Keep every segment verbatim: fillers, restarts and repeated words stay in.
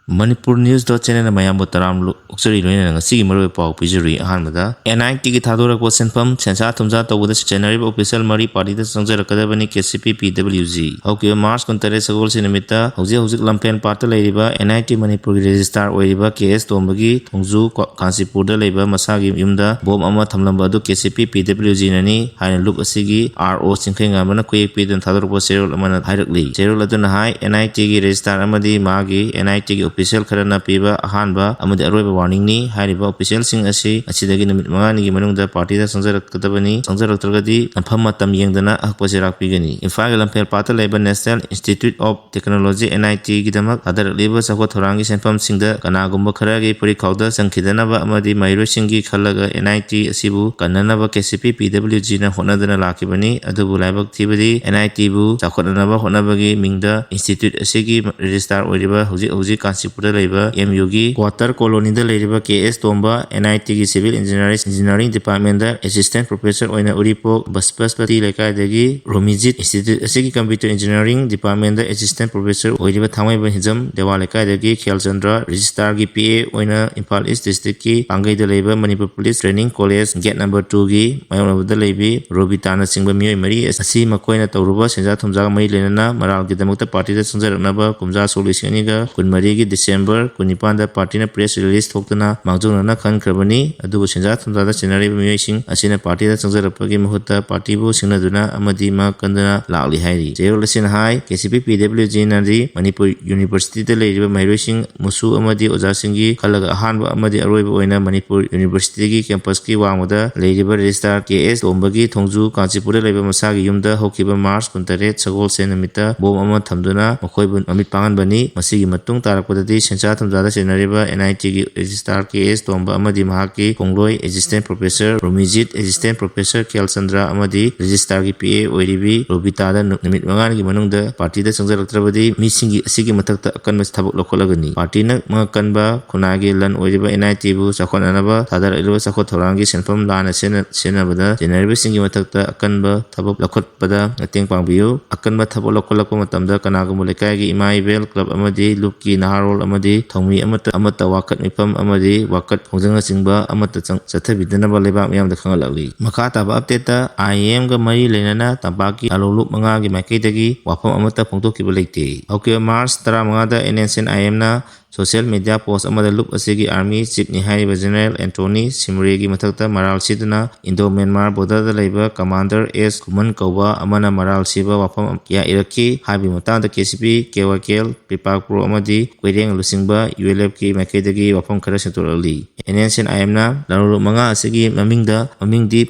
Manipur News dot channel ꯃꯌꯥꯝꯕꯨ ꯇꯔꯥꯝꯅ ꯑꯣꯛꯆꯔꯤ, ꯂꯣꯏꯅꯅ ꯉꯁꯤꯒꯤ ꯃꯔꯨꯑꯣꯏꯕ ꯄꯥꯎ ꯄꯤꯖꯔꯤ꯫ ꯑꯍꯥꯟꯕꯗ, NIT ꯒꯤ ꯊꯥꯗꯣꯔꯛꯄ ꯁꯦꯟꯐꯝ ꯁꯦꯟꯁꯥ ꯊꯨꯝꯖꯥ ꯇꯧꯕꯗ ꯆꯦꯟꯅꯔꯤꯕ official ꯃꯔꯤ party ꯗ ꯆꯪꯖꯔꯛꯀꯗꯕꯅꯤ꯫ KCP PWG꯫ ꯍꯧꯈꯤꯕ March ꯀꯨꯟꯇꯔꯦꯠ ꯁꯒꯣꯜꯁꯦꯟ ꯅꯨꯃꯤꯠꯇ ꯍꯧꯖꯤꯛ ꯍꯧꯖꯤꯛ ꯂꯝꯐꯦꯜ ꯄꯥꯠꯇ ꯂꯩꯔꯤꯕ NIT ꯃꯅꯤꯄꯨꯔꯒꯤ registrar ꯑꯣꯏꯔꯤꯕ KS ꯇꯣꯝꯕꯒꯤ ꯊꯣꯡꯖꯨ ꯀꯥꯟꯆꯤꯄꯨꯔꯗ ꯂꯩꯕ ꯃꯁꯥꯒꯤ ꯌꯨꯝꯗ bomb ꯑꯃ ꯊꯝꯂꯝꯕ ꯑꯗꯨ KCP PWG ꯅꯅꯤ ꯍꯥꯏꯅ ꯂꯨꯞ ꯑꯁꯤꯒꯤ RO ꯆꯤꯡꯈꯩꯉꯥꯟꯕꯅ ꯈꯨꯌꯦꯛ ꯄꯤꯗꯨꯅ ꯊꯥꯗꯣꯔꯛꯄ ꯆꯦꯔꯣꯜ ꯑꯃꯅ ꯍꯥꯏꯔꯛꯂꯤ꯫ ꯆꯦꯔꯣꯜ ꯑꯗꯨꯅ ꯍꯥꯏ, NIT ꯒꯤ registrar ꯑꯃꯗꯤ ꯃꯥꯒꯤ NIT ꯒꯤ official ꯈꯔꯅ ꯄꯤꯕ ꯑꯍꯥꯟꯕ ꯑꯃꯗꯤ ꯑꯔꯣꯏꯕ warning ꯅꯤ꯫ ꯍꯥꯏꯔꯤꯕ official ꯁꯤꯡ ꯑꯁꯤ ꯑꯁꯤꯗꯒꯤ ꯅꯨꯃꯤꯠ ꯃꯉꯥꯅꯤꯒꯤ ꯃꯅꯨꯡꯗ party ꯗ ꯆꯪꯖꯔꯛꯀꯗꯕꯅꯤ꯫ ꯆꯪꯖꯔꯛꯇ꯭ꯔꯒꯗꯤ ꯅꯝꯐꯝ ꯃꯇꯝ ꯌꯦꯡꯗꯅ ꯑꯍꯛꯄ ꯆꯩꯔꯥꯛ ꯄꯤꯒꯅꯤ꯫ ꯏꯝꯐꯥꯜꯒꯤ ꯂꯝꯐꯦꯜ ꯄꯥꯠꯇ ꯂꯩꯕ National Institute of Technology, NIT ꯒꯤꯗꯃꯛ ꯊꯥꯗꯔꯛꯂꯤꯕ ꯆꯥꯎꯈꯠ ꯊꯧꯔꯥꯡꯒꯤ ꯁꯦꯟꯐꯝꯁꯤꯡꯗ ꯀꯅꯥꯒꯨꯝꯕ ꯈꯔꯒꯤ ꯐꯨꯔꯤꯈꯥꯎꯗ ꯆꯪꯈꯤꯗꯅꯕ ꯑꯃꯗꯤ ꯃꯍꯩꯔꯣꯏꯁꯤꯡꯒꯤ ꯈꯜꯂꯒ NIT ꯑꯁꯤꯕꯨ ꯀꯟꯅꯅꯕ KCP PWG ꯅ ꯍꯣꯠꯅꯗꯨꯅ ꯂꯥꯛꯈꯤꯕꯅꯤ꯫ ꯑꯗꯨꯕꯨ ꯂꯥꯏꯕꯛ ꯊꯤꯕꯗꯤ, NIT ꯕꯨ ꯆꯥꯎꯈꯠꯅꯅꯕ ꯍꯣꯠꯅꯕꯒꯤ ꯃꯤꯡꯗ institute ꯑꯁꯤꯒꯤ registrar ꯑꯣꯏꯔꯤꯕ ꯍꯧꯖꯤꯛ ꯍꯧꯖꯤꯛ ꯀꯥꯟꯆꯤꯄꯨꯔꯗ ꯂꯩꯕ MU ꯒꯤ quarter colony ꯗ ꯂꯩꯔꯤꯕ KS ꯇꯣꯝꯕ, NIT ꯒꯤ civil engineering, engineering department ꯗ assistant professor ꯑꯣꯏꯅ ꯎꯔꯤꯄꯣꯛ ꯕꯁꯄꯁꯄꯇꯤ ꯂꯩꯀꯥꯏꯗꯒꯤ ꯔꯣꯃꯤꯖꯤꯠ, institute ꯑꯁꯤꯒꯤ computer engineering department ꯗ assistant professor ꯑꯣꯏꯔꯤꯕ ꯊꯥꯡꯃꯩꯕꯟ ꯍꯤꯖꯝ ꯗꯦꯋꯥ ꯂꯩꯀꯥꯏꯗꯒꯤ ꯈꯦꯜꯆꯟꯗ꯭ꯔ, registrar ꯒꯤ PA ꯑꯣꯏꯅ ꯏꯝꯐꯥꯜ East district ꯀꯤ ꯄꯥꯡꯒꯩꯗ ꯂꯩꯕ Manipur Police Training College gate number two ꯒꯤ ꯃꯥꯌꯣꯛꯅꯕꯗ ꯂꯩꯕꯤ ꯔꯣꯕꯤꯇꯥꯅꯆꯤꯡꯕ ꯃꯤꯑꯣꯏ ꯃꯔꯤ ꯑꯁꯤ ꯃꯈꯣꯏꯅ ꯇꯧꯔꯨꯕ ꯁꯦꯟꯖꯥ ꯊꯨꯝꯖꯥꯒ ꯃꯔꯤ ꯂꯩꯅꯅ ꯃꯔꯥꯜꯒꯤꯗꯃꯛꯇ party ꯗ ꯆꯪꯖꯔꯛꯅꯕ ꯀꯨꯝꯖꯥ ꯁꯣꯛ ꯂꯤꯁꯤꯡ ꯑꯅꯤꯒ ꯀꯨꯟꯃꯔꯤꯒꯤ December ꯀꯨꯟꯅꯤꯄꯥꯟꯗ party ꯅ press release ꯊꯣꯛꯇꯨꯅ ꯃꯥꯡꯖꯧꯅꯅ ꯈꯟꯈ꯭ꯔꯕꯅꯤ꯫ ꯑꯗꯨꯕꯨ ꯁꯦꯟꯖꯥ ꯊꯨꯝꯖꯥꯗ ꯆꯦꯟꯅꯔꯤꯕ ꯃꯤꯑꯣꯏꯁꯤꯡ ꯑꯁꯤꯅ party ꯗ ꯆꯪꯖꯔꯛꯄꯒꯤ ꯃꯍꯨꯠꯇ party ꯕꯨ ꯁꯤꯡꯅꯗꯨꯅ ꯑꯃꯗꯤ ꯃꯉꯛ ꯀꯟꯗꯨꯅ ꯂꯥꯛꯂꯤ ꯍꯥꯏꯔꯤ꯫ ꯆꯦꯔꯣꯜ ꯑꯁꯤꯅ ꯍꯥꯏ, KCP PWG ꯅꯗꯤ ꯃꯅꯤꯄꯨꯔ University ꯗ ꯂꯩꯔꯤꯕ ꯃꯍꯩꯔꯣꯏꯁꯤꯡ, ꯃꯨꯁꯨ ꯑꯃꯗꯤ ꯑꯣꯖꯥꯁꯤꯡꯒꯤ ꯈꯜꯂꯒ ꯑꯍꯥꯟꯕ ꯑꯃꯗꯤ ꯑꯔꯣꯏꯕ ꯑꯣꯏꯅ ꯃꯅꯤꯄꯨꯔ University ꯒꯤ campus ꯀꯤ ꯋꯥꯡꯃꯗ ꯂꯩꯔꯤꯕ registrar KS ꯇꯣꯝꯕꯒꯤ ꯊꯣꯡꯖꯨ ꯀꯥꯟꯆꯤꯄꯨꯔꯗ ꯂꯩꯕ ꯃꯁꯥꯒꯤ ꯌꯨꯝꯗ ꯍꯧꯈꯤꯕ March ꯀꯨꯟꯇꯔꯦꯠ ꯁꯒꯣꯜꯁꯦꯟ ꯅꯨꯃꯤꯠꯇ bomb ꯑꯃ ꯊꯝꯗꯨꯅ ꯃꯈꯣꯏꯕꯨ ꯃꯃꯤꯠ ꯄꯥꯡꯍꯟꯕꯅꯤ꯫ ꯃꯁꯤꯒꯤ ꯃꯇꯨꯡ ꯇꯥꯔꯛꯄꯗꯗꯤ ꯁꯦꯟꯖꯥ ꯊꯨꯝꯖꯥꯗ ꯆꯦꯟꯅꯔꯤꯕ NIT ꯒꯤ registrar KS ꯇꯣꯝꯕ ꯑꯃꯗꯤ ꯃꯍꯥꯛꯀꯤ ꯈꯣꯡꯂꯣꯏ assistant professor ꯔꯣꯃꯤꯖꯤꯠ, assistant professor ꯈꯦꯜꯆꯟꯗ꯭ꯔ ꯑꯃꯗꯤ registrar ꯒꯤ PA ꯑꯣꯏꯔꯤꯕꯤ ꯔꯣꯕꯤꯇꯥꯗ ꯅꯨ-, ꯅꯨꯃꯤꯠ ꯃꯉꯥꯅꯤꯒꯤ ꯃꯅꯨꯡꯗ party ꯗ ꯆꯪꯖꯔꯛꯇ꯭ꯔꯕꯗꯤ ꯃꯤꯁꯤꯡꯒꯤ ꯑꯁꯤꯒꯤ ꯃꯊꯛꯇ ꯑꯀꯟꯕ ꯊꯕꯛ ꯂꯧꯈꯠꯂꯒꯅꯤ꯫ Party ꯅ ꯃꯉꯛ ꯀꯟꯕ ꯈꯨꯟꯅꯥꯏꯒꯤ ꯂꯟ ꯑꯣꯏꯔꯤꯕ NIT ꯕꯨ ꯆꯥꯎꯈꯠꯅꯅꯕ ꯊꯥꯗꯔꯛꯂꯤꯕ ꯆꯥꯎꯈꯠ ꯊꯧꯔꯥꯡꯒꯤ ꯁꯦꯟꯐꯝ ꯂꯥꯟꯅ ꯁꯤꯖꯤꯟꯅ-, ꯁꯤꯖꯤꯟꯅꯕꯗ ꯆꯦꯟꯅꯔꯤꯕꯁꯤꯡꯒꯤ ꯃꯊꯛꯇ ꯑꯀꯟꯕ ꯊꯕꯛ ꯂꯧꯈꯠꯄꯗ ꯃꯇꯦꯡ ꯄꯥꯡꯕꯤꯌꯨ꯫ ꯑꯀꯟꯕ ꯊꯕꯛ ꯂꯧꯈꯠꯂꯛꯄ ꯃꯇꯝꯗ ꯀꯅꯥꯒꯨꯝꯕ ꯂꯩꯀꯥꯏꯒꯤ ꯏꯃꯥ ꯏꯕꯦꯜ, club ꯑꯃꯗꯤ ꯂꯨꯞꯀꯤ ꯅꯍꯥꯔꯣꯜ ꯑꯃꯗꯤ ꯊꯧꯃꯤ ꯑꯃꯠꯇ, ꯑꯃꯠꯇ ꯋꯥꯀꯠ ꯃꯤꯐꯝ ꯑꯃꯗꯤ ꯋꯥꯀꯠ ꯈꯣꯡꯖꯪꯅꯆꯤꯡꯕ ꯑꯃꯠꯇ ꯆꯪ-, ꯆꯠꯊꯕꯤꯗꯅꯕ ꯂꯩꯕꯥꯛ ꯃꯤꯌꯥꯝꯗ ꯈꯪꯍꯜꯂꯛꯂꯤ꯫ ꯃꯈꯥ ꯇꯥꯕ updateꯇ I M ꯒ ꯃꯔꯤ ꯂꯩꯅꯅ ꯇꯝꯄꯥꯛꯀꯤ ꯂꯥꯂꯣꯡ ꯂꯨꯞ ꯃꯉꯥꯒꯤ ꯃꯥꯏꯀꯩꯗꯒꯤ ꯋꯥꯐꯝ ꯑꯃꯠꯇ ꯐꯣꯡꯗꯣꯛꯈꯤꯕ ꯂꯩꯇꯦ꯫ ꯍꯧꯈꯤꯕ March ꯇꯔꯥꯃꯉꯥꯗ N S C N I M ꯅ social media post ꯑꯃꯗ ꯂꯨꯞ ꯑꯁꯤꯒꯤ army chiefꯅꯤ ꯍꯥꯏꯔꯤꯕ General Anthony Simreꯒꯤ ꯃꯊꯛꯇ ꯃꯔꯥꯜ ꯁꯤꯗꯨꯅ Indo-Myanmar borderꯗ ꯂꯩꯕ Commander S ꯈꯨꯃꯟ ꯀꯧꯕ ꯑꯃꯅ ꯃꯔꯥꯜ ꯁꯤꯕ ꯋꯥꯐꯝ ꯀꯌꯥ ꯏꯔꯛꯈꯤ꯫ ꯍꯥꯏꯕꯒꯤ ꯃꯇꯥꯡꯗ K C P, K Y K L, ꯄꯤꯄꯥꯛꯄ꯭ꯔꯣ ꯑꯃꯗꯤ ꯀꯣꯏꯔꯦꯡ ꯂꯨꯆꯤꯡꯕ U L Fꯀꯤ ꯃꯥꯏꯀꯩꯗꯒꯤ ꯋꯥꯐꯝ ꯈꯔ ꯁꯟꯗꯣꯔꯛꯂꯤ꯫ N S C N I Mꯅ ꯂꯥꯂꯣꯡ ꯂꯨꯞ ꯃꯉꯥ ꯑꯁꯤꯒꯤ ꯃꯃꯤꯡꯗ, ꯃꯃꯤꯡꯗꯤ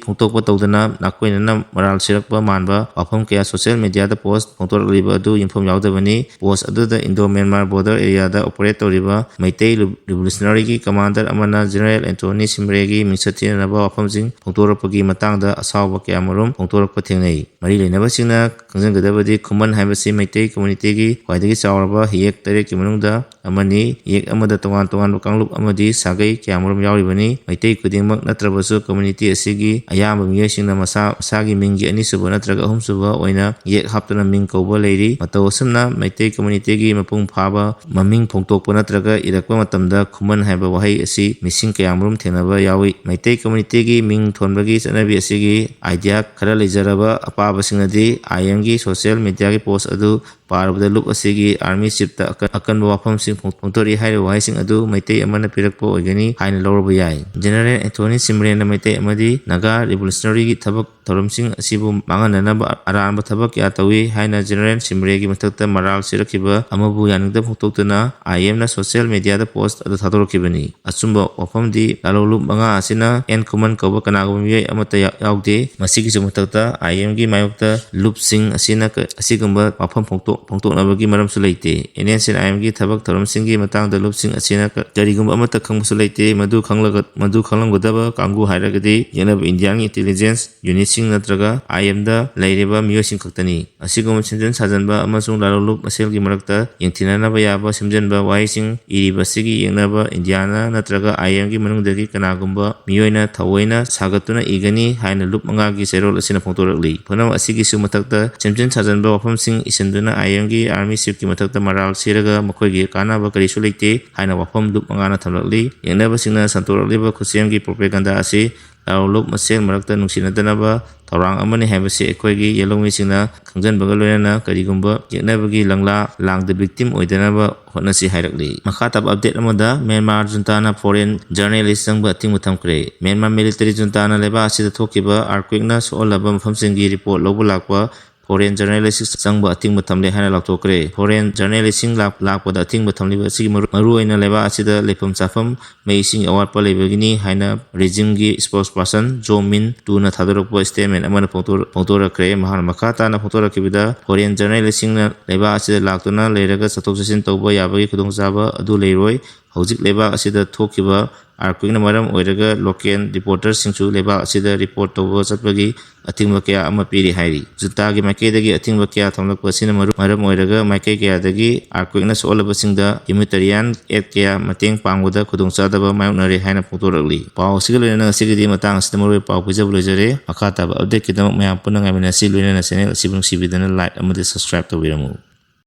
ꯐꯣꯡꯗꯣꯛꯄ ꯇꯧꯗꯅ ꯅꯥꯀꯣꯏꯅꯅ ꯃꯔꯥꯜ ꯁꯤꯔꯛꯄ ꯃꯥꯟꯕ ꯋꯥꯐꯝ ꯀꯌꯥ social mediaꯗ post ꯐꯣꯡꯗꯣꯔꯛꯂꯤꯕ ꯑꯗꯨ ꯌꯨꯝꯐꯝ ꯌꯥꯎꯗꯕꯅꯤ꯫ Post ꯑꯗꯨꯗ Indo-Myanmar border areaꯗ operate ꯇꯧꯔꯤꯕ ꯃꯩꯇꯩ ꯂꯨꯞ-, revolutionaryꯒꯤ commander ꯑꯃꯅ General Anthony Simreꯒꯤ ꯃꯤꯡꯆꯠ ꯊꯤꯅꯅꯕ ꯋꯥꯐꯝꯁꯤꯡ ꯐꯣꯡꯗꯣꯔꯛꯄꯒꯤ ꯃꯇꯥꯡꯗ ꯑꯁꯥꯎꯕ ꯀꯌꯥꯃꯔꯨꯝ ꯐꯣꯡꯗꯣꯔꯛꯄ ꯊꯦꯡꯅꯩ꯫ ꯃꯔꯤ ꯂꯩꯅꯕꯁꯤꯡꯅ ꯈꯪꯖꯤꯟꯒꯗꯕꯗꯤ ꯈꯨꯃꯟ ꯍꯥꯏꯕꯁꯤ ꯃꯩꯇꯩ communityꯒꯤ ꯈ꯭ꯋꯥꯏꯗꯒꯤ ꯆꯥꯎꯔꯕ ꯍꯤꯌꯦꯛ ꯇꯔꯦꯠꯀꯤ ꯃꯅꯨꯡꯗ ꯑꯃꯅꯤ꯫ ꯍꯤꯌꯦꯛ ꯑꯃꯗ ꯇꯣꯉꯥꯟ ꯇꯣꯉꯥꯟꯕ ꯀꯥꯡꯂꯨꯞ ꯑꯃꯗꯤ ꯁꯥꯒꯩ ꯀꯌꯥꯃꯔꯨꯝ ꯌꯥꯎꯔꯤꯕꯅꯤ꯫ ꯃꯩꯇꯩ ꯈꯨꯗꯤꯡꯃꯛ ꯅꯠꯇ꯭ꯔꯕꯁꯨ community ꯑꯁꯤꯒꯤ ꯑꯌꯥꯝꯕ ꯃꯤꯑꯣꯏꯁꯤꯡꯅ ꯃꯁꯥ ꯃꯁꯥꯒꯤ ꯃꯤꯡꯒꯤ ꯑꯅꯤꯁꯨꯕ ꯅꯠꯇ꯭ꯔꯒ ꯑꯍꯨꯝꯁꯨꯕ ꯑꯣꯏꯅ ꯍꯤꯌꯦꯛ ꯍꯥꯞꯇꯨꯅ ꯃꯤꯡ ꯀꯧꯕ ꯂꯩꯔꯤ꯫ ꯃꯇꯧ ꯑꯁꯨꯝꯅ ꯃꯩꯇꯩ communityꯒꯤ ꯃꯄꯨꯡ ꯐꯥꯕ ꯃꯃꯤꯡ ꯐꯣꯡꯗꯣꯛꯄ ꯅꯠꯇ꯭ꯔꯒ ꯏꯔꯛꯄ ꯃꯇꯝꯗ ꯈꯨꯃꯟ ꯍꯥꯏꯕ ꯋꯥꯍꯩ ꯑꯁꯤ ꯃꯤꯁꯤꯡ ꯀꯌꯥꯃꯔꯨꯝ ꯊꯦꯡꯅꯕ ꯌꯥꯎꯏ꯫ ꯃꯩꯇꯩ communityꯒꯤ ꯃꯤꯡ ꯊꯣꯟꯕꯒꯤ ꯆꯠꯅꯕꯤ ꯑꯁꯤꯒꯤ idea ꯈꯔ ꯂꯩꯖꯔꯕ ꯑꯄꯥꯕꯁꯤꯡꯅꯗꯤ I Mꯒꯤ social mediaꯒꯤ post ꯑꯗꯨ ꯄꯥꯔꯕꯗ ꯂꯨꯞ ꯑꯁꯤꯒꯤ army chiefꯇ ꯑꯀ-, ꯑꯀꯟꯕ ꯋꯥꯐꯝꯁꯤꯡ ꯐꯣꯡ-, ꯐꯣꯡꯗꯣꯔꯛꯏ ꯍꯥꯏꯔꯤꯕ ꯋꯥꯍꯩꯁꯤꯡ ꯑꯗꯨ ꯃꯩꯇꯩ ꯑꯃꯅ ꯄꯤꯔꯛꯄ ꯑꯣꯏꯒꯅꯤ ꯍꯥꯏꯅ ꯂꯧꯔꯕ ꯌꯥꯏ꯫ General Anthony Simreꯅ ꯃꯩꯇꯩ ꯑꯃꯗꯤ ꯅꯥꯒꯥ revolutionaryꯒꯤ ꯊꯕꯛ ꯊꯧꯔꯝꯁꯤꯡ ꯑꯁꯤꯕꯨ ꯃꯥꯡꯍꯟꯅꯅꯕ ꯑꯔꯥꯟꯕ ꯊꯕꯛ ꯀꯌꯥ ꯇꯧꯏ ꯍꯥꯏꯅ General Simreꯒꯤ ꯃꯊꯛꯇ ꯃꯔꯥꯜ ꯁꯤꯔꯛꯈꯤꯕ ꯑꯃꯕꯨ ꯌꯥꯅꯤꯡꯗꯕ ꯐꯣꯡꯗꯣꯛꯇꯨꯅ I Mꯅ social mediaꯗ post ꯑꯗꯨ ꯊꯥꯗꯣꯔꯛꯈꯤꯕꯅꯤ꯫ ꯑꯆꯨꯝꯕ ꯋꯥꯐꯝꯗꯤ ꯂꯥꯂꯣꯡ ꯂꯨꯞ ꯃꯉꯥ ꯑꯁꯤꯅ N ꯈꯨꯃꯟ ꯀꯧꯕ ꯀꯅꯥꯒꯨꯝꯕ ꯃꯤꯑꯣꯏ ꯑꯃꯠꯇ ꯌꯥ-, ꯌꯥꯎꯗꯦ꯫ ꯃꯁꯤꯒꯤꯁꯨ ꯃꯊꯛꯇ I Mꯒꯤ ꯃꯥꯌꯣꯛꯇ ꯂꯨꯞꯁꯤꯡ ꯑꯁꯤꯅ ꯀ-, ꯑꯁꯤꯒꯨꯝꯕ ꯋꯥꯐꯝ ꯐꯣꯡꯗꯣꯛ-, ꯐꯣꯡꯗꯣꯛꯅꯕꯒꯤ ꯃꯔꯝꯁꯨ ꯂꯩꯇꯦ꯫ N S C N I Mꯒꯤ ꯊꯕꯛ ꯊꯧꯔꯝꯁꯤꯡꯒꯤ ꯃꯇꯥꯡꯗ ꯂꯨꯞꯁꯤꯡ ꯑꯁꯤꯅ ꯀ-, ꯀꯔꯤꯒꯨꯝꯕ ꯑꯃꯠꯇ ꯈꯪꯕꯁꯨ ꯂꯩꯇꯦ꯫ ꯃꯗꯨ ꯈꯪꯂꯒ, ꯃꯗꯨ ꯈꯪꯂꯝꯒꯗꯕ ꯀꯥꯡꯕꯨ ꯍꯥꯏꯔꯒꯗꯤ ꯌꯦꯛꯅꯕ Indiaꯒꯤ intelligence unitꯁꯤꯡ ꯅꯠꯇ꯭ꯔꯒ I Mꯗ ꯂꯩꯔꯤꯕ ꯃꯤꯑꯣꯏꯁꯤꯡ ꯈꯛꯇꯅꯤ꯫ ꯑꯁꯤꯒꯨꯝꯕ ꯁꯦꯝꯖꯤꯟ ꯁꯥꯖꯤꯟꯕ ꯑꯃꯁꯨꯡ ꯂꯥꯂꯣꯡ ꯂꯨꯞ ꯃꯁꯦꯜꯒꯤ ꯃꯔꯛꯇ ꯌꯦꯡꯊꯤꯅꯅꯕ ꯌꯥꯕ ꯁꯦꯝꯖꯤꯟꯕ ꯋꯥꯍꯩꯁꯤꯡ ꯏꯔꯤꯕ ꯑꯁꯤꯒꯤ ꯌꯦꯛꯅꯕ Indiaꯅ ꯅꯠꯇ꯭ꯔꯒ I Mꯒꯤ ꯃꯅꯨꯡꯗꯒꯤ ꯀꯅꯥꯒꯨꯝꯕ ꯃꯤꯑꯣꯏꯅ ꯊꯑꯣꯏꯅ ꯁꯥꯒꯠꯇꯨꯅ ꯏꯒꯅꯤ ꯍꯥꯏꯅ ꯂꯨꯞ ꯃꯉꯥꯒꯤ ꯆꯦꯔꯣꯜ ꯑꯁꯤꯅ ꯐꯣꯡꯗꯣꯔꯛꯂꯤ꯫ ꯄꯨꯝꯅꯃꯛ ꯑꯁꯤꯒꯤꯁꯨ ꯃꯊꯛꯇ ꯁꯦꯝꯖꯤꯟ ꯁꯥꯖꯤꯟꯕ ꯋꯥꯐꯝꯁꯤꯡ ꯏꯁꯤꯟꯗꯨꯅ ꯃꯌꯥꯝꯒꯤ army chiefꯀꯤ ꯃꯊꯛꯇ ꯃꯔꯥꯜ ꯁꯤꯔꯒ ꯃꯈꯣꯏꯒꯤ ꯀꯥꯟꯅꯕ ꯀꯔꯤꯁꯨ ꯂꯩꯇꯦ ꯍꯥꯏꯅ ꯋꯥꯐꯝ ꯂꯨꯞ ꯃꯉꯥꯅ ꯊꯝꯂꯛꯂꯤ꯫ ꯌꯦꯛꯅꯕꯁꯤꯡꯅ ꯁꯟꯗꯣꯔꯛꯂꯤꯕ ꯈꯨꯠꯁꯦꯝꯒꯤ propaganda ꯑꯁꯤ ꯂꯥꯂꯣꯡꯂꯨꯞ ꯃꯁꯦꯜ ꯃꯔꯛꯇ ꯅꯨꯡꯁꯤꯅꯗꯅꯕ ꯊꯧꯔꯥꯡ ꯑꯃꯅꯤ ꯍꯥꯏꯕꯁꯤ ꯑꯩꯈꯣꯏꯒꯤ ꯌꯦꯜꯍꯧꯃꯤꯁꯤꯡꯅ ꯈꯪꯖꯤꯟꯕꯒ ꯂꯣꯏꯅꯅ ꯀꯔꯤꯒꯨꯝꯕ ꯌꯦꯛꯅꯕꯒꯤ ꯂꯪꯂꯥ ꯂꯥꯡꯗ victim ꯑꯣꯏꯗꯅꯕ ꯍꯣꯠꯅꯁꯤ ꯍꯥꯏꯔꯛꯂꯤ꯫ ꯃꯈꯥ ꯇꯥꯕ update ꯑꯃꯗ ꯃ꯭ꯌꯥꯟꯃꯥꯔ ꯖꯨꯟꯇꯥꯅ foreign journalist ꯆꯪꯕ ꯑꯊꯤꯡꯕ ꯊꯝꯈ꯭ꯔꯦ꯫ ꯃ꯭ꯌꯥꯟꯃꯥꯔ military ꯖꯨꯟꯇꯥꯅ ꯂꯩꯕꯥꯛ ꯑꯁꯤꯗ ꯊꯣꯛꯈꯤꯕ earthquakeꯅ ꯁꯣꯛꯍꯜꯂꯕ ꯃꯐꯝꯁꯤꯡꯒꯤ report ꯂꯧꯕ ꯂꯥꯛꯄ foreign journalist ꯆꯪꯕ ꯑꯊꯤꯡꯕ ꯊꯝꯂꯦ ꯍꯥꯏꯅ ꯂꯥꯎꯊꯣꯛꯈ꯭ꯔꯦ꯫ Foreign journalistꯁꯤꯡ ꯂꯥꯛ-, ꯂꯥꯛꯄꯗ ꯑꯊꯤꯡꯕ ꯊꯝꯂꯤꯕ ꯑꯁꯤꯒꯤ ꯃꯔꯨ-, ꯃꯔꯨꯑꯣꯏꯅ ꯂꯩꯕꯥꯛ ꯑꯁꯤꯗ ꯂꯩꯐꯝ ꯆꯥꯐꯝ, ꯃꯩ ꯏꯁꯤꯡ ꯑꯋꯥꯠꯄ ꯂꯩꯕꯒꯤꯅꯤ ꯍꯥꯏꯅ regimeꯒꯤ spokesperson ꯖꯣ ꯃꯤꯟ ꯇꯨꯅ ꯊꯥꯗꯣꯔꯛꯄ statement ꯑꯃꯅ ꯐꯣꯡꯗꯣꯔ-, ꯐꯣꯡꯗꯣꯔꯛꯈ꯭ꯔꯦ꯫ ꯃꯍꯥꯛꯅ ꯃꯈꯥ ꯇꯥꯅ ꯐꯣꯡꯗꯣꯔꯛꯈꯤꯕꯗ, foreign journalistꯁꯤꯡꯅ ꯂꯩꯕꯥꯛ ꯑꯁꯤꯗ ꯂꯥꯛꯇꯨꯅ ꯂꯩꯔꯒ ꯆꯠꯊꯣꯛ ꯆꯠꯁꯤꯟ ꯇꯧꯕ ꯌꯥꯕꯒꯤ ꯈꯨꯗꯣꯡꯆꯥꯕ ꯑꯗꯨ ꯂꯩꯔꯣꯏ꯫ ꯍꯧꯖꯤꯛ ꯂꯩꯕꯥꯛ ꯑꯁꯤꯗ ꯊꯣꯛꯈꯤꯕ earthquakeꯅ ꯃꯔꯝ ꯑꯣꯏꯔꯒ local reporterꯁꯤꯡꯁꯨ ꯂꯩꯕꯥꯛ ꯑꯁꯤꯗ report ꯇꯧꯕ ꯆꯠꯄꯒꯤ ꯑꯊꯤꯡꯕ ꯀꯌꯥ ꯑꯃ ꯄꯤꯔꯤ ꯍꯥꯏꯔꯤ꯫ ꯖꯨꯟꯇꯥꯒꯤ ꯃꯥꯏꯀꯩꯗꯒꯤ ꯑꯊꯤꯡꯕ ꯀꯌꯥ ꯊꯝꯂꯛꯄ ꯑꯁꯤꯅ ꯃꯔꯨ-, ꯃꯔꯝ ꯑꯣꯏꯔꯒ ꯃꯥꯏꯀꯩ ꯀꯌꯥꯗꯒꯤ earthquakeꯅ ꯁꯣꯛꯍꯜꯂꯕꯁꯤꯡꯗ humanitarian aid ꯀꯌꯥ ꯃꯇꯦꯡ ꯄꯥꯡꯕꯗ ꯈꯨꯗꯣꯡꯆꯥꯗꯕ ꯃꯥꯌꯣꯛꯅꯔꯦ ꯍꯥꯏꯅ ꯐꯣꯡꯗꯣꯔꯛꯂꯤ꯫ ꯄꯥꯎ ꯑꯁꯤꯒ ꯂꯣꯏꯅꯅ ꯉꯁꯤꯒꯤꯗꯤ ꯃꯇꯥꯡ ꯑꯁꯤꯗ ꯃꯔꯨꯑꯣꯏꯕ ꯄꯥꯎ ꯄꯤꯖꯕ ꯂꯣꯏꯖꯔꯦ꯫ ꯃꯈꯥ ꯇꯥꯕ updateꯀꯤꯗꯃꯛ ꯃꯌꯥꯝ ꯄꯨꯟꯅ ꯉꯥꯏꯃꯤꯟꯅꯁꯤ꯫ ꯂꯣꯏꯅꯅ channel ꯑꯁꯤꯕꯨ ꯅꯨꯡꯁꯤꯕꯤꯗꯨꯅ like ꯑꯃꯗꯤ subscribe ꯇꯧꯕꯤꯔꯝꯃꯨ꯫